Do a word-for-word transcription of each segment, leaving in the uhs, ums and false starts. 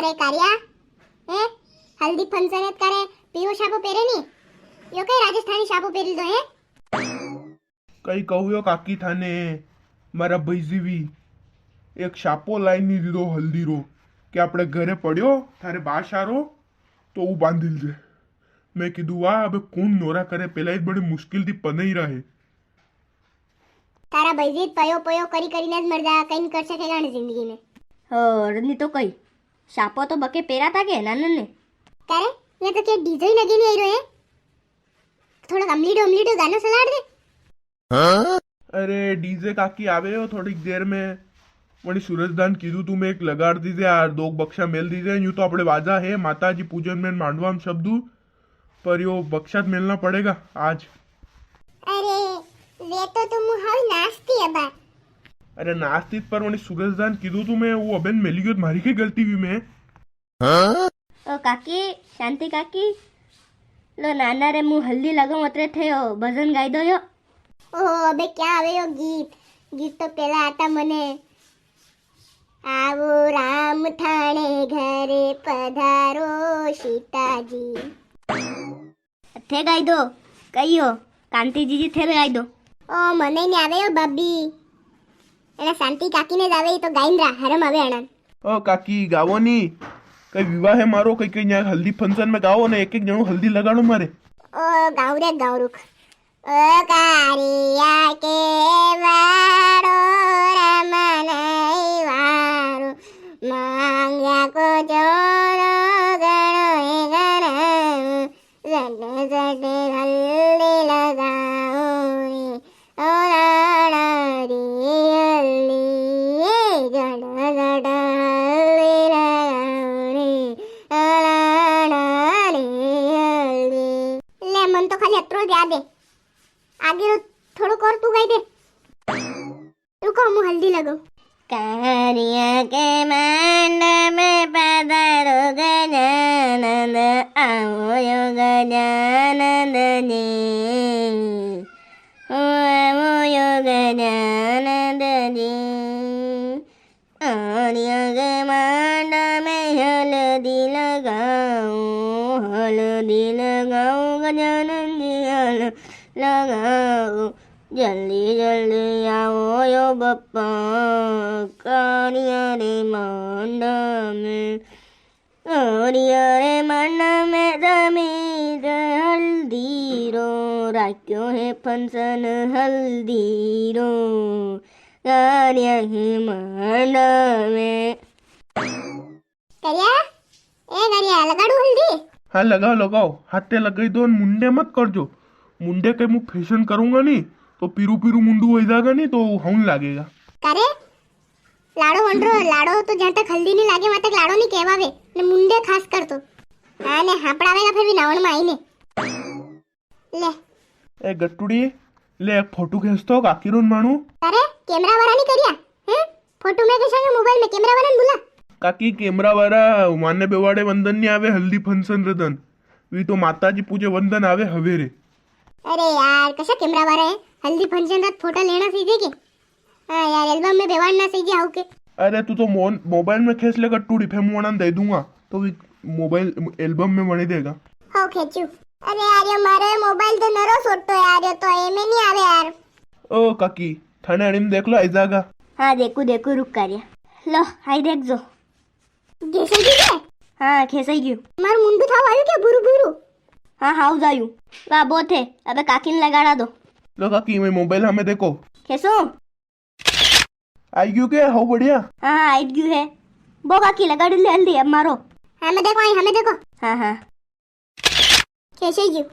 ए कारिया, ए हल्दी फंक्शन है करे पीवो शापो पेरे नी, यो कई राजस्थानी शापो पेरी दो है। कई कहूयो काकी थाने, मारा भाईजी भी एक शापो लाई नी दीदो हल्दी रो, के आपणे घरे पड़्यो थारे बासारो तो ऊ बांधी लीजे। मैं कीधु वाह, अबे कुण नोरा करे, पेला ही बड़ी मुश्किल थी पनई रहा है। तारा भाईजी पयो पयो करी करी ने ज मर जा, कई नी कर सकेगा ने जिंदगी में। और नी तो कई, शापो तो बके पेरा था के नानन ने। करे, ये तो के डीजे ही नगे नी आई रो है। थोड़ा अमलीडो अमलीडो गानो सलाड़ दे। अरे डीजे काकी आवे हो थोड़ी देर में, वणी सूरजदान कीधु तू मैं एक लगाड़ दीजे यार, दो बक्सा मेल दीजे, यूं तो आपणे वाजा है माताजी पूजन में मांडवा में शब्दू, पर यो बक्सा तो मेलना पड़ेगा आज। अरे वे तो तुम हाउ नास्ती है बा। अरे नास्ती पर वणी सूरजदान कीधु तू मैं वो अबेन मेली गयो तो मारी के गलती भी मैं। ओ काकी, शांति काकी, लो नाना रे मुंह हल्दी लगाऊं अतरे थे यो भजन गाई दो यो। ओ अबे क्या आवे यो गीत, गीत तो पेला आता मने। आवो राम थाणे घरे पधारो सीता जी। थे गाई दो, कहियो, कांति जीजी थे गाई दो। ओ मने नी आवे यो भाभी, एना शांति काकी ने जावे तो गाइन रा हरम आवे अणन। ओ काकी गावो नी, कई विवाह है मारो, कई कई न्या हल्दी फंक्शन में गावो ने, एक एक जणो हल्दी लगाड़ो मारे। ओ गाँव रे गाँव रुक। ओ कारिया के वारो रमन वारो, मांग्या को चोरो गणो है गणो। जट जट हल्दी लगाऊं रे, ओ राणा रे हल्दी, जट जट हल्दी लगाऊं रे, ओ राणा रे हल्दी। ले, मन तो खाली अतरो ज याद है, आगे रो थोड़ो और तू गाई दे। रुको, मु हल्दी लगाऊं। कारिया के मांड में पधारो गजानंद, आओ यो गजानंद जी, ओ आओ यो गजानंद जी। कारिया के मांड में हल्दी लगाओ, हल्दी लगाओ गजानंद जी, हल्दी लगाओ। जल्दी जल्दी आओ यो बप्पा, कारिया रे मांडा में, कारिया रे मांडा में जमी रे हल्दी रो, राख्यो है फंक्शन हल्दी रो, कारिया के मांडा में। करिया, ए करिया, लगाड़ू हल्दी? हाँ, लगाओ, लगाओ। हाथे लगाई दो, मुंडे मत कर जो। मुंडे के मु फैशन करूंगा नी, तो पीरू पीरू मुंडू हो जाएगा नी, तो हूं लागेगा। करे, लाड़ो वंडरो, लाड़ो तो जहाँ तक हल्दी नी लागे, वहां तक लाड़ो नी कहवावे, ने मुंडे खास कर तो। हाँ, ने हापड़ावेगा फिर भी नावण में आई ने। ले। ए गट्टुड़ी, ले एक फोटो खींच तो, काकी रो न मानू। अरे, कैमरा वाला नी करिया, हैं? फोटो में कैसा है मोबाइल में, कैमरा वाला ने बुला। काकी, कैमरा वाला माने बेवाड़े वंदन नी आवे, हल्दी फंक्शन रतन। वी तो माताजी पूजे वंदन आवे हवेरे। अरे यार, कसा कैमरा वाला है? हल्दी फंक्शन रत फोटो लेना सीधे के? हाँ यार, एल्बम में बेवाड़ना सही गया हो के। अरे तू तो मोन-, मोबाइल में खेंच ले गट्टूड़ी, फेर मु वणाने दे दूंगा, तो भी मोबाइल एल्बम में बनी देगा। हो खेचू। अरे यार, ये मारे मोबाइल तो नरो सोटो यार, ये तो एमे नी आवे यार। ओ काकी, थाने अड़ी में देख लो, आई जागा। हाँ, देखू, देखू, रुक कर या। लो, आई देख जो। खेसाई गयो के? हाँ, खेसाई गयो। मारो मुंडू थाव आयु के बुरु बुरु? हाँ, हाउ जायु। वाह, बहुत है। अबे काकी ने लगाड़ा दो। लो काकी, मैं मोबाइल हमें देखो। खेसो? आई गयो के? हाउ बढ़िया। हाँ, हाँ, आई गयो है। बो काकी लगाड़ी ले हल्दी, अब मारो। हाँ, मैं देखो, आई, हमें देखो। हाँ, हाँ। खेसाई गयो।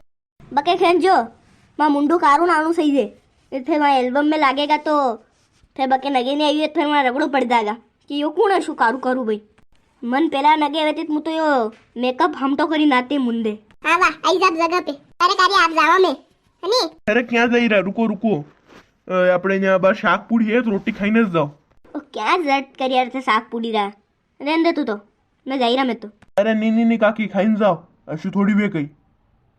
बके खेंचो, मां मुंडू कारू नानू सही दे। फिर मां एल्बम में लागेगा तो फिर बके नगे नी आयु, फिर मां रगड़ो पड़ जाएगा कि यो कुण है, शू कारू करू भाई। मन पेला नगे वेते मु तो यो मेकअप हमटो करी नाते मुंदे। हाँ वाह, आई जाब जगह पे। अरे कारिया, आप जावा में, है नी? अरे क्या जाई रहा, रुको, रुको। अ, आपणे यहाँ बार शाक पूड़ी है, तो रोटी खाई ने जाओ। ओ, क्या जट करिया रे थे शाक पूड़ी रा? रेन दे तू तो, मैं जाई रहा मैं तो। अरे नी, नी, नी काकी, खाई ने जाओ, अशु थोड़ी वे कई।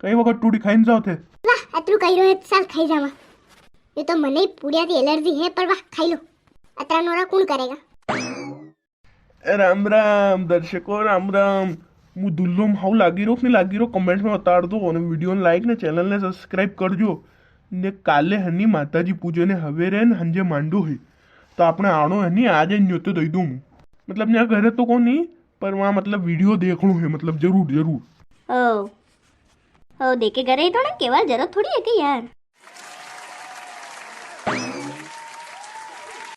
कई वक्त टूड़ी खाई ने जाओ थे। वाह, अतरू कही रहो है, साल खाई जावा। ये तो मने ही पूड़िया की एलर्जी है, पर वाह, खाई लो। अतरा नोरा कुण करेगा? ए, राम राम दर्शकों, राम राम। मु दुल्लो में हाउ लागी रो कि नी लागी रो, comment में बताड़ दो। और video ने like ने channel ने subscribe कर जो। ने काले हनी माताजी पूजे ने हवेरे ने हंजे मांडो है, तो आपणे आणो हनी, आज ही न्योतो दई दूं। मतलब, न्या घरे तो कोनी, पर वहाँ, मतलब, video देखणो है, मतलब, जरूर, जरूर। ओ, ओ, देखे घरे ही तो ना, केवा जरूरत थोड़ी है कि यार।